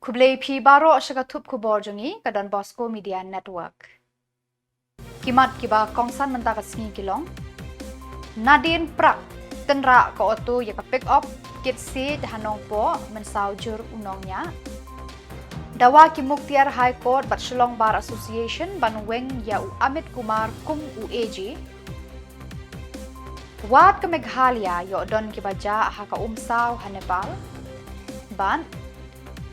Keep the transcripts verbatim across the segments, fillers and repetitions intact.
Khublei phi baroh sha ka thup khubor jong ngi ka Don Bosco Media Network. Ki mat kiba kongsan mynta ka sngi ki long: Nadien Prak tynrah ka auto ïa ka pick up kit siej ha Nongpoh mynsaw jur u nongñiah. Dawa ki Muktiar High Court bad Shillong Bar Association ban weng ïa u Amit Kumar kum u AG. Wat ka Meghalaya ïoh don kiba jah ha ka umsaw ha Nepal. Bad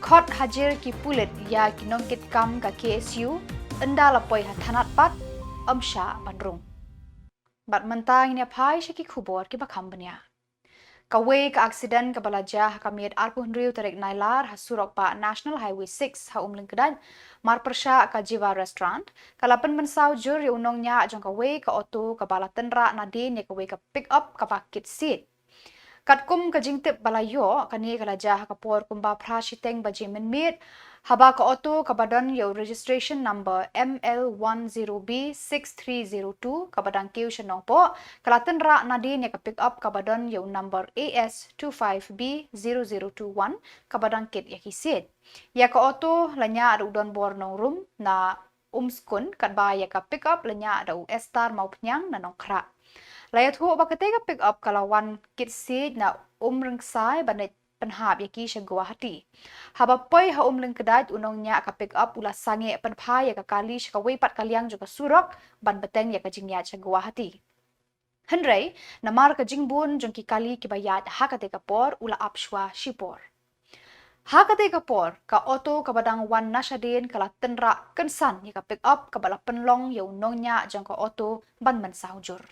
khot hajir ki pulit ïa ki nongkitkam ka KSU, ynda la poi ha thanat pat, ym shah ban rung. Bad mynta ngin ïa phai sha ki khubor kiba kham bniah. Kawei ka aksiden kaba la jia ha ka miet arphew hynriew tarik Nailar ha surok bah National Highway six ha Umlyngkdait, marpyrshah ka Jiva Restaurant, ka la pynmynsaw jur ïa u nongñiah jong kawei ka auto kaba la tynrah nadien ïa kawei ka pick up kaba kit siej. Katkum ka jingtip ba la ïoh, kane ka la jia ha ka por kumba phra shiteng baje mynmiet, haba ka auto kaba don ïa u registration number M L one zero B six three zero two kaba dang kiew sha Nongpoh, ka la tynrah nadien ïa ka pick up kaba don ïa u number A S two five B zero zero two one kaba dang kit ïa ki siej. Ïa ka auto la ñiah da u Donbor Nongrum na Umskun, katba ïa ka pick up la ñiah da u Esther Mawphniang na Nongkhrah. La ïathuh ba katei ka pick up ka la wan kit siej na Umryngsai ban leit pynhap ïa ki sha Guwahati. Haba poi ha Umlyngkdait, u nongñiah ka pick up u la sangeh pynphai ïa ka kali sha kawei pat ka liang jong ka surok ban bteng ïa ka jingïaid sha Guwahati. Hynrei namar ka jingbun jong ki kali kiba ïaid ha katei ka por, u la ap shuwa shipor. Ha katei ka por, ka auto kaba dang wan na shadien ka la tynrah kynsan ïa ka pick up kaba la pynlong ïa u nongñiah jong ka auto ban mynsaw jur.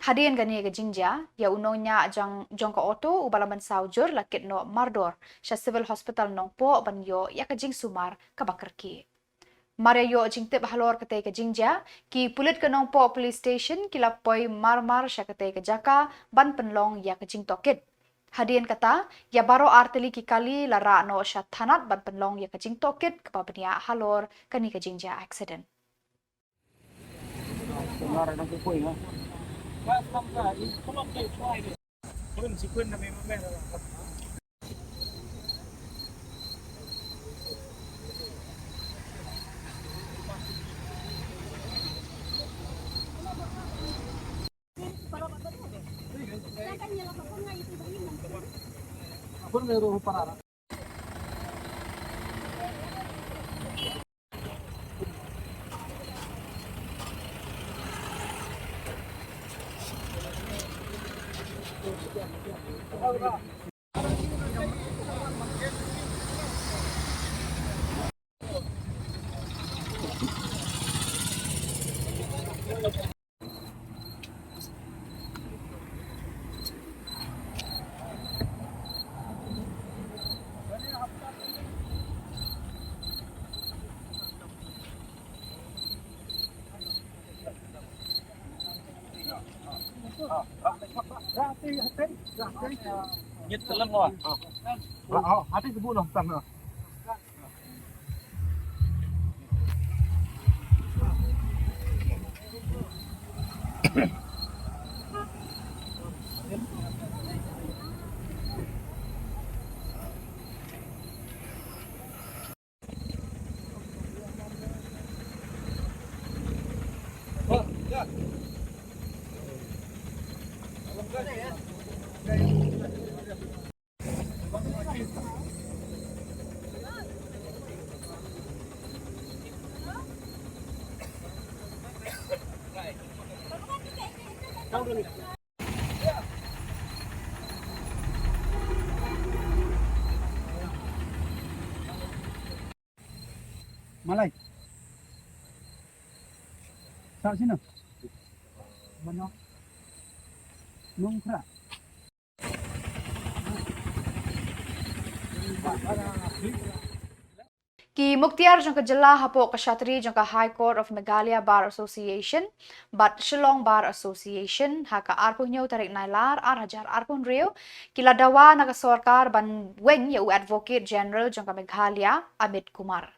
Hadien kane ka jingjia, ïa u nongñiah jong, jong ka auto uba la mynsaw jur la kit noh mardor sha Civil Hospital Nongpoh ban ïoh ïa ka jingsumar kaba kyrkieh. Mar ïa ïoh jingtip halor katei ka jingjia, ki pulit ka Nongpoh Police Station ki la poi marmar sha katei ka jaka ban pynlong ïa ka jingtohkit. Hadien kata, ïa baroh artylli ki kali la rah noh sha thanat ban pynlong ïa ka jingtohkit kaba bniah halor kane ka jingjia aksiden. Malai. Sa sino? Mano? Nongkhrah. Ki muktiar jong ka jylla hapoh ka shatri jong ka High Court of Meghalaya Bar Association bad Shillong Bar Association, ha ka arphew hynñiew tarik Nailar ar hajar arphew hynriew, ki la dawa na ka sorkar ban weng ïa u Advocate General jong ka Meghalaya, Amit Kumar.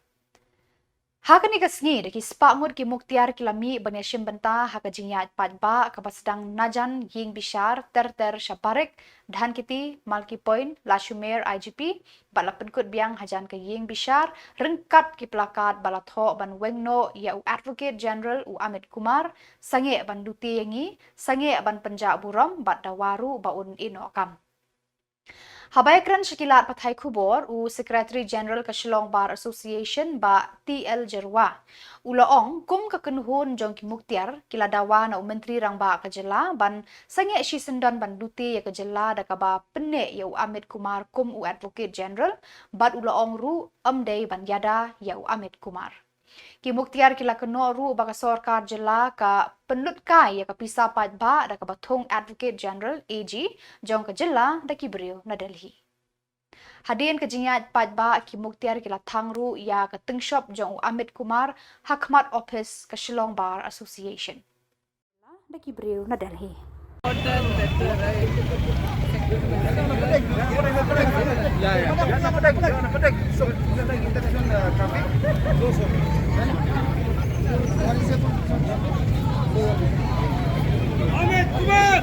Ha kane ka sngi da ki spah ngut ki muktiar ki la mih ban ïashim bynta ha ka jingïaid paidbah kaba sdang najan ïing bishar ter ter sha Barik, Dhankheti, Malki Point, Lashomer I G P, bad la pynkut biang hajan ka ïing bishar ryngkat ki plakat ba la thoh ban weng noh ïa u Advocate General u Amit Kumar, sangeh ban lute ïa ngi, sangeh ban pynjah burom bad dawa ruh ba un ïeh noh kam. Haba ïakren sha ki lad pathai khubor, u Secretary General ka Shillong Bar Association, Bah T L Jyrwa, u la ong kum ka kynhun jong ki muktiar ki la dawa na u Myntri Rangbah ka jylla ban sangeh shisyndon ban lute ïa ka jylla da kaba pynneh ïa u Amit Kumar kum u Advocate General, bad u la ong ruh ym dei ban ïada ïa u Amit Kumar. Ki muktiar ki la kynnoh ruh ba ka sorkar jylla ka pynlut kai ïa ka pisa paidbah da kaba thung Advocate General, A G, jong ka jylla da ki briew na Delhi. Hadien ka jingïaid paidbah, ki muktiar ki la thang ruh ïa ka tyngshop jong u Amit Kumar ha khmat ophis ka Shillong Bar Association. Da ki briew na Delhi. Amit Kumar!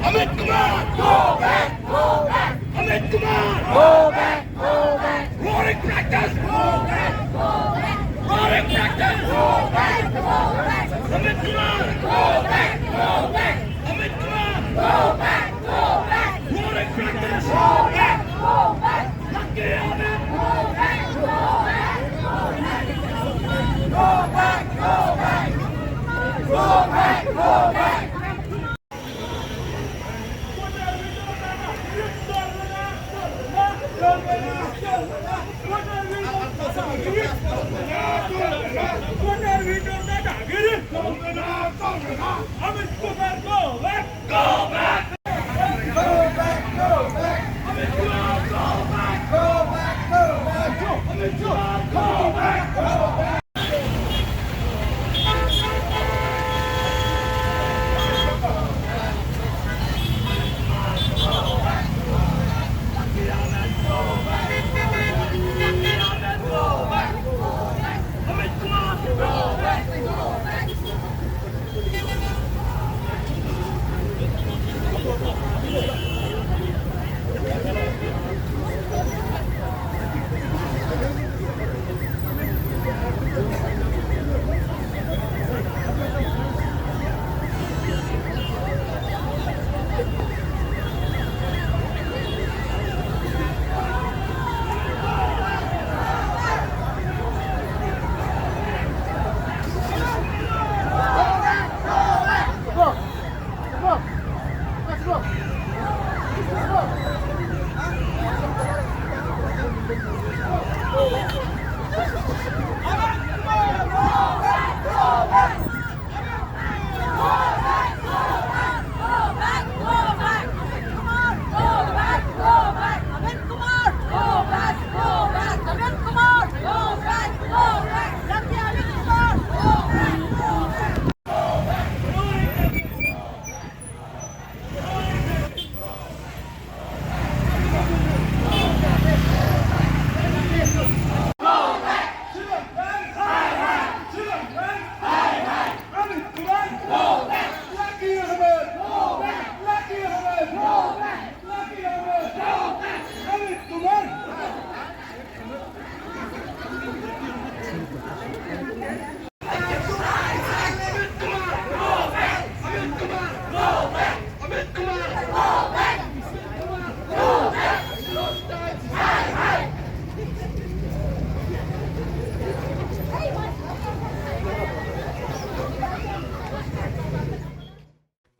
Amit Kumar! Go back! Go back! Amit Kumar! Go back! Go back! Roaring protest! Go back! Go back! Roaring protest! Go back! Go back! Amit Kumar! Go back! Go back! Amit Kumar! Go back! Go back! Roaring protest! Go back! Go back! Lucky Amit! Go back! Go back! Go back! Go back! Go back! Go back!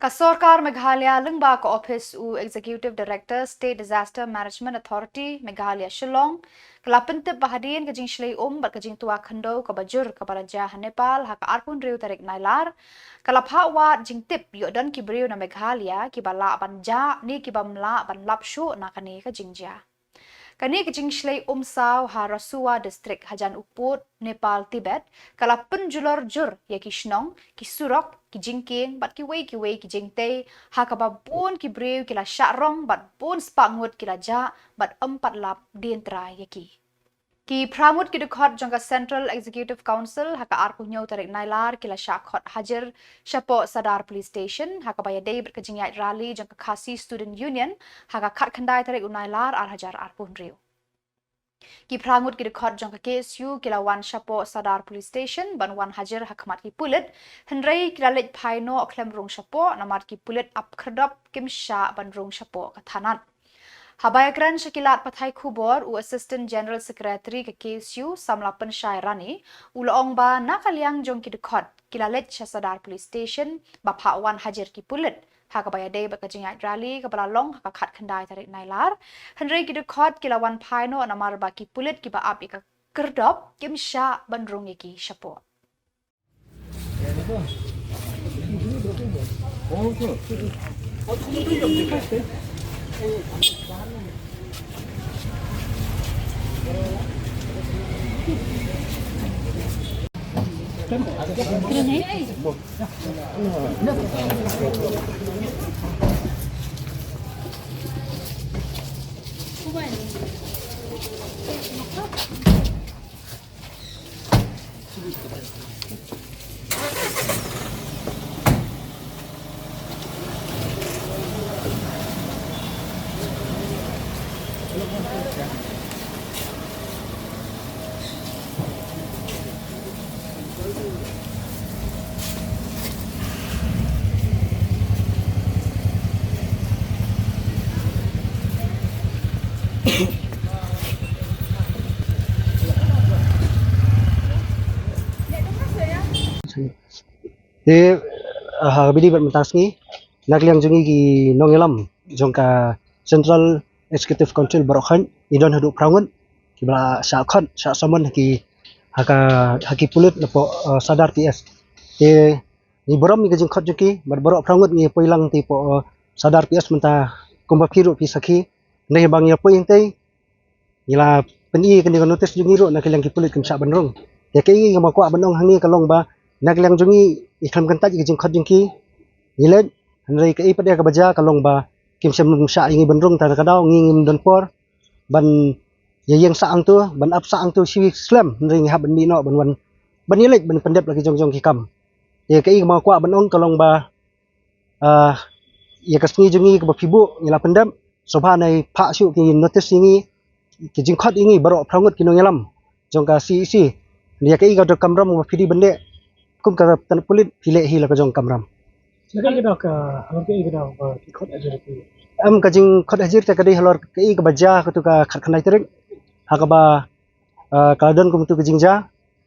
Ka Sorkar Meghalaya lyngba ka ophis u Executive Director, State Disaster Management Authority, Meghalaya, Shillong, ka la pyntip ba hadien ka jingshlei um bad ka jingtwa khyndew kaba jur kaba la jia ha Nepal ha ka arphew hynriew tarik Nailar, ka la phah wad jingtip ïoh don ki briew na Meghalaya kiba lah ban jah ne kibym lah ban lap shuh na kane ka jingjia. Kane ka jingshlei um saw ha Rasuwa District, hajan u pud Nepal Tibet, ka la pynjulor jur ïa ki shnong, ki surok, ki jingkieng bad kiwei kiwei ki jingtei, ha kaba bun ki briew ki la shah rong bad bun spah ngut ki la jah bad ym pat lap dien trai ïa ki. Ki phra ngut ki dkhot jong ka Central Executive Council ha ka arphew hynñiew tarik Nailar ki la shah khot hajir shapoh Sadar Police Station ha kaba ïadei bad ka jingïaid rally jong ka Khasi Student Union ha ka khatkhyndai tarik u Nailar ar hajar arphew hynriew. Ki phra ngut ki dkhot jong ka K S U ki la wan shapoh Sadar Police Station ban wan hajir ha khmat ki pulit, hynrei ki la leit phai noh khlem rung shapoh namar ki pulit ap khyrdop kim shah ban rung shapoh ka thanat. Haba ïakren sha ki lad pathai khubor, u Assistant General Secretary ka K S U, Samla Pynshai Rani, u la ong ba na ka liang jong ki dkhot ki la leit sha Sadar Police Station ba phah wan hajir ki pulit ha kaba ïadei bad ka jingïaid rally kaba la long ha ka khatkhyndai tarik Nailar, hynrei ki dkhot ki la wan phai noh namar ba ki pulit kiba ap ïa ka khyrdop kim shah ban rung ïa ki shapoh. Te, ah, ha kaba ïadei bad mynta ka sngi, na ka liang jong ngi ki nongïalam jong ka Central Executive Council baroh khoit, ngi don haduh phra ngut kiba la shah khot, shah summon ha ki, ha ka, ha ki pulit napoh, ah, Sadar P S. Te ngi burom ïa ka jingkhot jong ki, bad baroh phra ngut ngi poi lang te poh, ah, Sadar P S mynta kumba phi ruh phi sakhi, hynrei haba ngi ïa poi hangtei, ngi la pyni ïa kane ka notice jong ngi ruh na ka liang ki pulit kim shah ban rung. Te kaei kaba nga kwah ban ong hangne ka long ba na ka liang jong ngi, ngi khlem kyntait ïa ka jingkhot jong ki, ngi leit, hynrei kaei pat ïa kaba jia ka long ba kim shym shah ïa ngi ban rung, te na ka daw ngi ngim don por ban ïa ïeng sah hangto, ban ap sah hangto shi slem, hynrei ngi hap ban mih noh ban wan, ban ïa leit ban pyndep la ki jong jong ki kam. Te kaei kaba nga kwah ban ong ka long ba, ah, ïa ka sngi jong ngi kaba phi buh ngi la pyndep, sngewbha nai phah shuh ki notice ïa ngi, ki jingkhot ïa ngi baroh phra ngut ki nongïalam jong ka C E C. Ïa kaei ka kamram ba phi dei ban leh kum ka tnat pulit, phi leh hi la ka jong kamram. Na kaei ka daw ka, halor kaei ka daw ba ki khot hajir ki? Em, ka jingkhot hajir te ka dei halor kaei kaba jia katto ka khatkhyndai tarik, ha kaba, ah, ka la don kumto ka jingjia.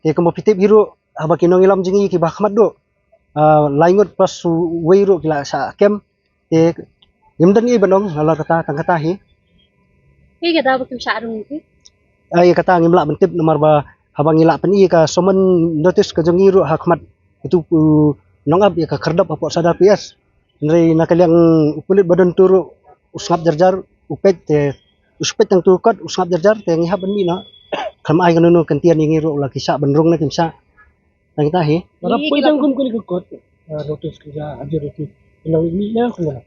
Te kumba phi tip hi ruh, haba ki nongïalam jong ngi kiba khmat duh, ah, lai ngut plus uwei ruh ki la shah kem. Te ngim don ei ban ong halor kata, tang kata hi. Kaei ka daw ba kim shah rung ïa ki? Ah, ïa kata ngim lah ban tip namar ba haba ngi la pyni ïa ka summon notice ka jong ngi ruh ha khmat uto u nongap ïa ka khyrdop hapoh Sadar P S. Hynrei na ka liang u pulit ba don to ruh u sngap jar jar, u peit te, u peit tang to kot, u sngap jar jar, te ngi hap ban mih noh. Khlem ai kano kano kyntien ïa ngi ruh la ki shah ban rung ne kim shah. Tang kita hi. Lada poi tang kum kane ka kot, ah, notice ka jia hajir ki, ki nang mih ne kumno?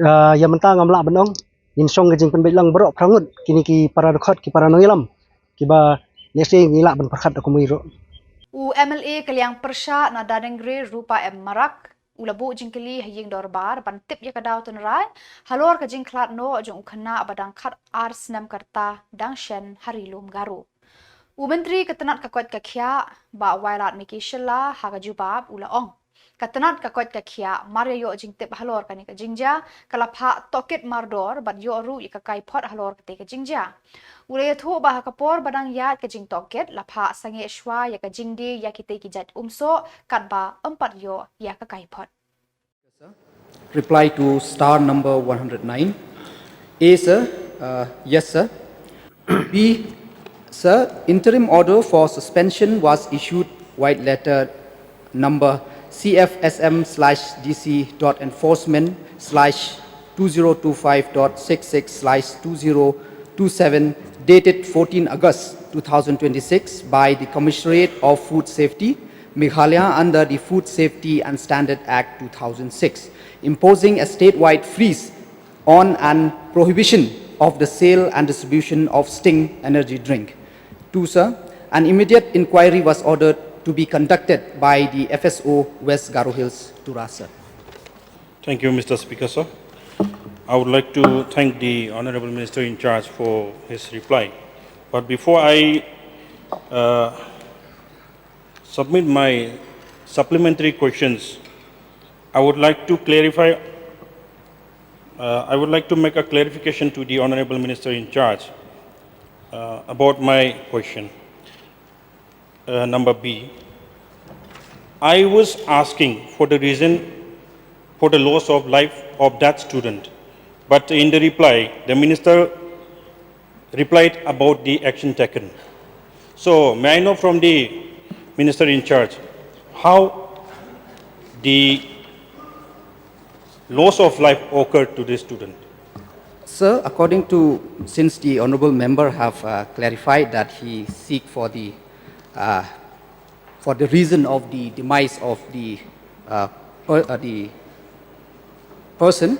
Ah, ïa mynta ngam lah ban ong. Ngin shong ka jingpynbeit lang baroh phra ngut kine ki para dkhot, ki para nongïalam kiba lehse ngi lah ban pyrkhat da kumwei ruh. U M L A ka liang pyrshah na Danengre, Rupa M Marak, u la buh jingkylli ha ïing dorbar ban tip ïa ka daw tynrai halor ka jingkhlad noh jong u khynnah ba dang khatar snem ka rta dang shen ha Ri Lum Garo. U Myntri ka tnat ka koit ka khiah, Bah Wailadmiki Shylla, ha ka jubab u la ong, ka tnat ka koit ka khiah mar ïa ïoh jingtip halor kane ka jingjia ka la phah tohkit mardor bad ïoh ruh ïa ka kaiphod halor kata ka jingjia. U la ïathuh ba ha ka por ba dang ïaid ka jingtohkit la phah sangeh shuwa ïa ka jingdie ïa kitei ki jait umsoh katba ym pat ïoh ïa ka kaiphod. Reply to star number one hundred nine. A, sir. Uh, yes, sir. B, sir, interim order for suspension was issued, white letter number C F S M slash D C dot enforcement slash two zero two five dot six six slash two zero two seven, dated fourteen August two thousand twenty-six, by the Commissionerate of Food Safety, Meghalaya, under the Food Safety and Standard Act two thousand six, imposing a statewide freeze on and prohibition of the sale and distribution of Sting energy drink. Two, sir, an immediate inquiry was ordered to be conducted by the F S O West Garo Hills, Tura, sir. Thank you, Mister Speaker, sir. I would like to thank the Honorable Minister in charge for his reply. But before I uh, submit my supplementary questions, I would like to clarify, uh, I would like to make a clarification to the Honorable Minister in charge uh, about my question. Uh, number B. I was asking for the reason for the loss of life of that student, but in the reply, the minister replied about the action taken. So, may I know from the minister in charge how the loss of life occurred to this student? Sir, according to, since the honorable member have uh, clarified that he seek for the uh, for the reason of the demise of the uh, per, uh, the person,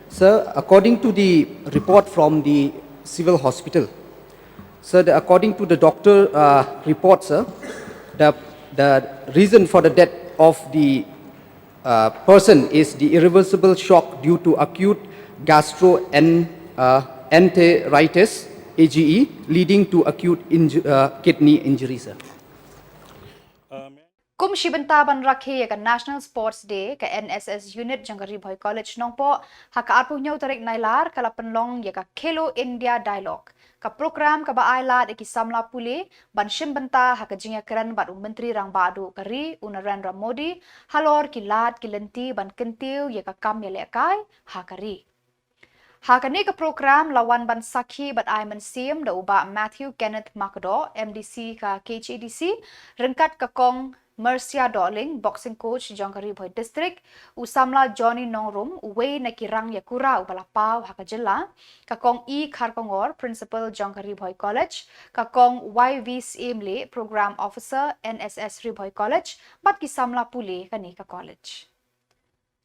sir, according to the report from the civil hospital, sir, the, according to the doctor uh, report, sir, the the reason for the death of the uh, person is the irreversible shock due to acute gastroenteritis, A G E, leading to acute inju- uh, kidney injury, sir. Kum shi bynta ban rakhe ïa ka National Sports Day, ka N S S Unit jong ka Ri Bhoi College Nongpoh, ha ka arphew hynñiew tarik Nailar, ka la pynlong ïa ka Khelo India Dialogue. Ka program kaba ai lad ïa ki samla pule ban shim bynta ha ka jingïakren bad u Myntri Rangbah Duh ka ri, u Narendra Modi, halor ki lad ki lynti ban kyntiew ïa ka kam ïalehkai ha ka ri. Ha kane ka program la wan ban sakhi bad ai mynsiem da u Bah Matthew Kenneth Makdoh, M D C ka K H A D C, ryngkat ka Kong Mercia Dohling, boxing coach jong ka Ri Bhoi District, u samla Johnny Nongrum, uwei na ki rang ïakura uba la paw ha ka jylla, ka Kong E Kharkongor, principal jong ka Ri Bhoi College, ka Kong Y V Syiemlieh, program officer, N S S Ri Bhoi College, bad ki samla pule kane ka college.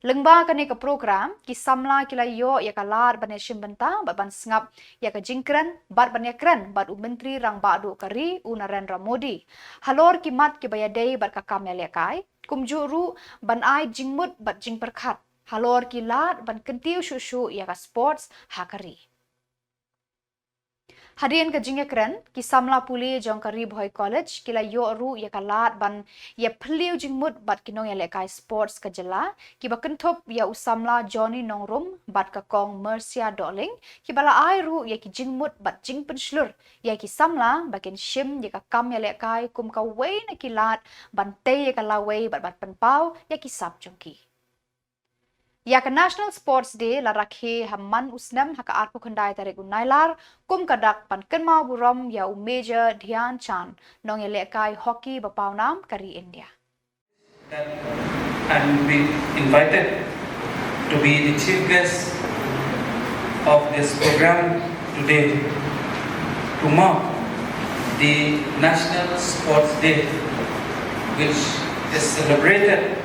Lyngba kane ka program, ki samla ki la ïoh ïa ka lad ban ïashim bynta bad ban sngap ïa ka jingkren bad ban ïakren bad u Myntri Rangbah Duh ka ri, u Narendra Modi, halor ki mat kiba ïadei bad ka kam ïalehkai, kumjuh ruh ban ai jingmut bad jingpyrkhat halor ki lad ban kyntiew shuh shuh ïa ka sports ha ka ri. Hadien ka jingïakren, ki samla pule jong ka Ri Bhoi College ki la ïoh ruh ïa ka lad ban ïaphylliew jingmut bad ki nongïalehkai sports ka jylla, kiba kynthup ïa u samla Johnny Nongrum bad ka Kong Mercia Dohling, kiba la ai ruh ïa ki jingmut bad jingpynshlur ïa ki samla ba kin shim ïa ka kam ïalehkai kum kawei na ki lad ban tei ïa ka lawei bad ban pynpaw ïa ki sap jong ki. Ïa ka National Sports Day la rakhe ha man u snem ha ka arphew khyndai tarik u Nailar, kum ka dak ban kynmaw burom ïa u Major Dhyan Chand, nongïalehkai hockey ba pawnam ka ri India. And be invited to be the chief guest of this program today to mark the National Sports Day, which is celebrated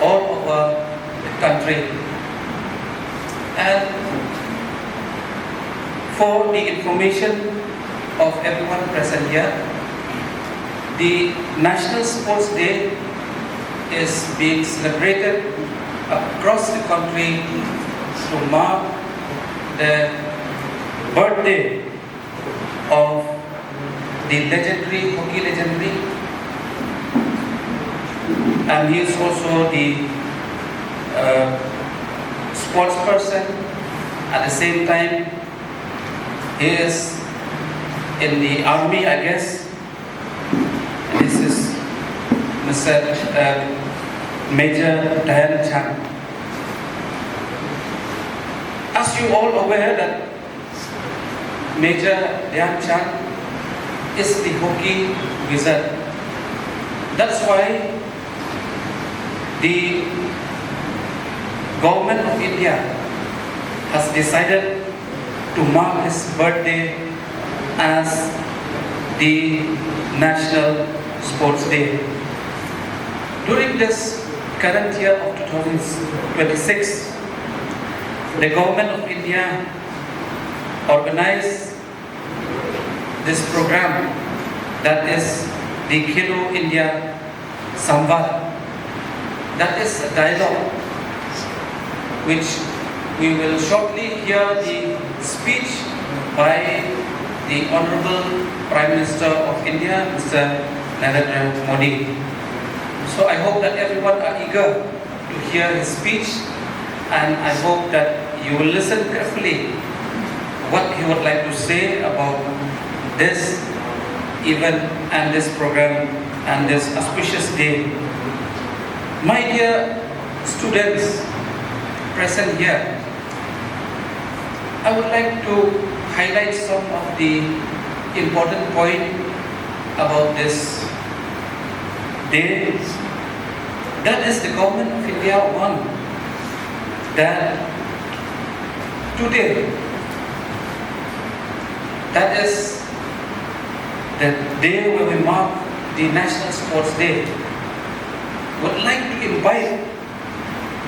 all over the country. And for the information of everyone present here, the National Sports Day is being celebrated across the country to mark the birthday of the legendary hockey legendary, and he is also the uh, sports person. At the same time, he is in the army, I guess. This is Mister Uh, Major Dhyan Chand. As you all aware that Major Dhyan Chand is the hockey wizard. That's why the government of India has decided to mark his birthday as the National Sports Day. During this current year of two thousand twenty-six, the government of India organized this program That is the Khelo India Samvad. That is a dialogue which we will shortly hear the speech by the Honorable Prime Minister of India, Mister Narendra Modi. So I hope that everyone are eager to hear his speech, and I hope that you will listen carefully what he would like to say about this event and this program and this auspicious day. My dear students present here, I would like to highlight some of the important point about this day. That is the government of India want that today, that is the day where we mark the National Sports Day, would like to invite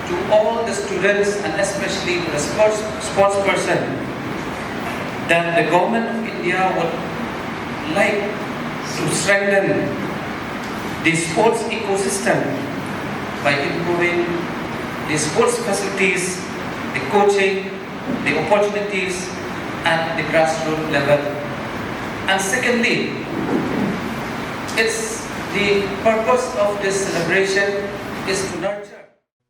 to all the students and especially to the sports sports person that the government of India would like to strengthen the sports ecosystem by improving the sports facilities, the coaching, the opportunities at the grassroots level. And secondly, it's the purpose of this celebration is to nurture.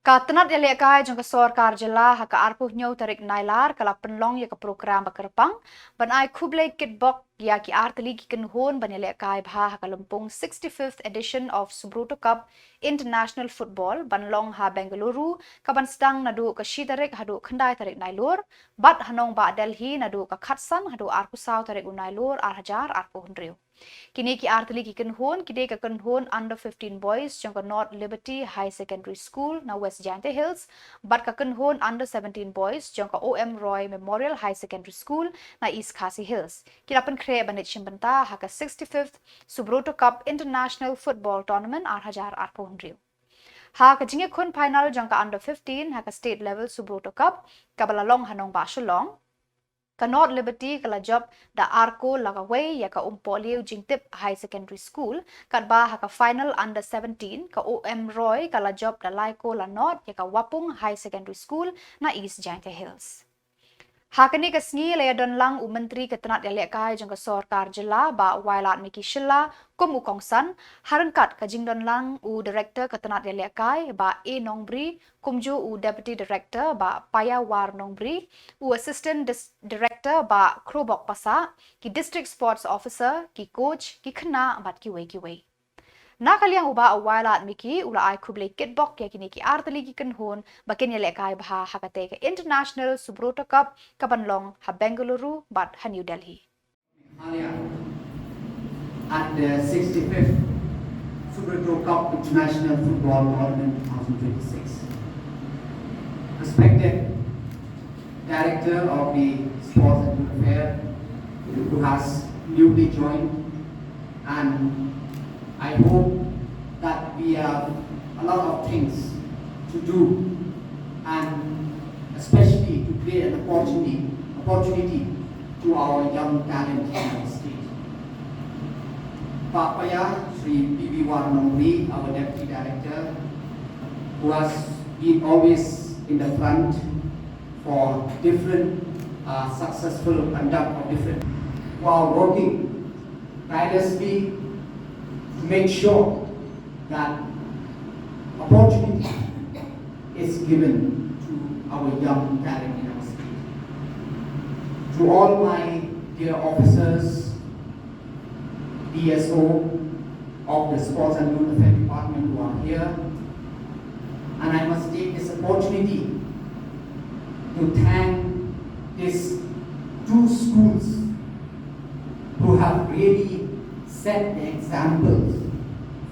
Ka tnat ïalehkai jong ka sorkar jylla ha ka arphew hynñiew tarik Nailar ka la pynlong ïa ka program ba kyrpang ban ai khublei kitbok ïa ki artylli ki kynhun ban ïalehkai bha ha ka lympung sixty-fifth edition of Subroto Cup International Football ban long ha Bengaluru, ka ban sdang naduh ka shi tarik haduh khyndai tarik Nailur, bad ha nongbah Delhi naduh ka khatsan haduh arphew saw tarik u Nailur ar hajar arphew hynriew. Kine ki artylli ki kynhun ki dei ka kynhun under fifteen boys jong ka North Liberty High Secondary School na West Jaintia Hills bad ka kynhun under seventeen boys jong ka O M Roy Memorial High Secondary School na East Khasi Hills. Ki la pynkhreh ban leit shim bynta ha ka sixty-fifth Subroto Cup International Football Tournament ar hajar arphew hynriew. Ha ka jingïakhun final jong ka under fifteen ha ka state level Subroto Cup kaba la long ha nongbah Shillong, ka North Liberty ka la jop da ar kol la kawei ïa ka Umpohliew Jingtip High Secondary School, katba ha ka final under seventeen ka O M Roy ka la jop da lai kol la nod ïa ka Wapung High Secondary School na East Jaintia Hills. Ha kane ka sngi la ïadon lang u Myntri ka tnat ïalehkai jong ka sorkar jylla Bah Wailadmiki Shylla kum u kongsan, ha ryngkat ka jingdon lang u Director ka tnat ïalehkai Bah A Nongbri, kumjuh u Deputy Director Bah Paiawar Nongbri, u Assistant Dis- Director Bah Khrobok Passah, ki District Sports Officer, ki coach, ki khynnah bad kiwei kiwei. Na ka liang u Bah Wailadmiki u la ai khublei kitbok ïa kine ki artylli ki kynhun ba kin ïalehkai bha ha katei ka International Subroto Cup ka ban long ha Bengaluru bad ha New Delhi. Meghalaya at the sixty-fifth Subroto Cup International Football Tournament twenty twenty-six. Respected Director of the Sports and Youth Affairs, who has newly joined, and I hope that we have a lot of things to do, and especially to create an opportunity, opportunity to our young talent in our state. Bah Paiawar, Shri Paiawar Nongbri, our Deputy Director, who has been always in the front for different, uh, successful conduct of different, who are working tirelessly to make sure that opportunity is given to our young talent in our state. To all my dear officers, D S O of the Sports and Youth Affairs Department who are here, and I must take this opportunity to thank these two schools who have really set the examples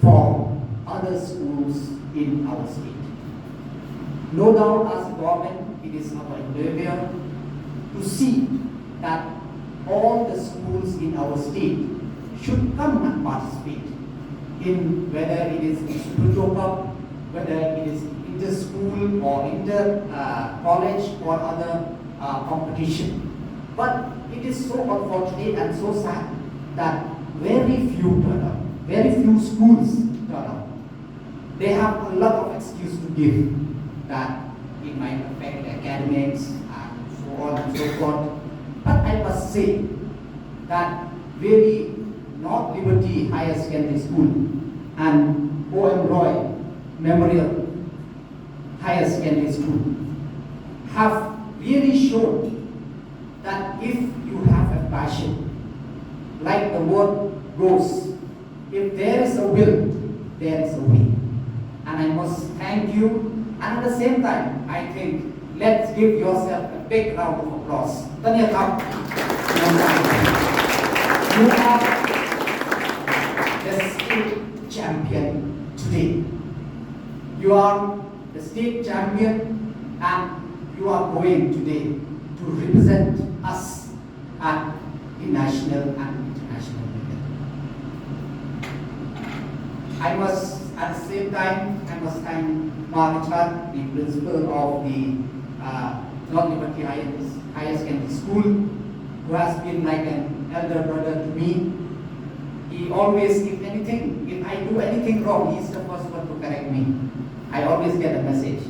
for other schools in our state. No doubt, as a government, it is our endeavor to see that all the schools in our state should come and participate in, whether it is Subroto Cup, whether it is inter-school or inter, uh, college or other, uh, competition. But it is so unfortunate and so sad that Very few turn up, very few schools turn up. They have a lot of excuse to give, that it might affect the academics and so on and so forth. But I must say that really North Liberty Higher Secondary School and O M Roy Memorial Higher Secondary School have really shown that if you have a passion, like the word goes, if there is a will, there is a way. And I must thank you. And at the same time, I think, let's give yourself a big round of applause. Tanya Kham, you are the state champion today. You are the state champion, and you are going today to represent us at the national and international level. I must, at the same time, I must thank Ma Richard, the principal of the uh, North Liberty Higher, Higher Secondary School, who has been like an elder brother to me. He always, if anything, if I do anything wrong, he's the first one to correct me. I always get a message.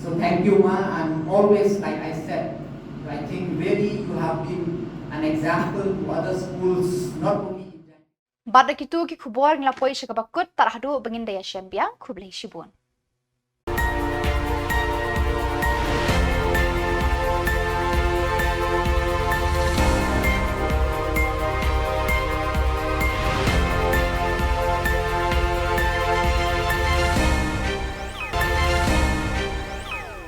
So thank you, Ma. I'm always, like I said, I think really you have been an example to other schools, not only in Jaiñtia. Bad da kitu ki khubor ngi la poi sha kaba kut, tad haduh ba ngin da ïashem biang, khublei shibun.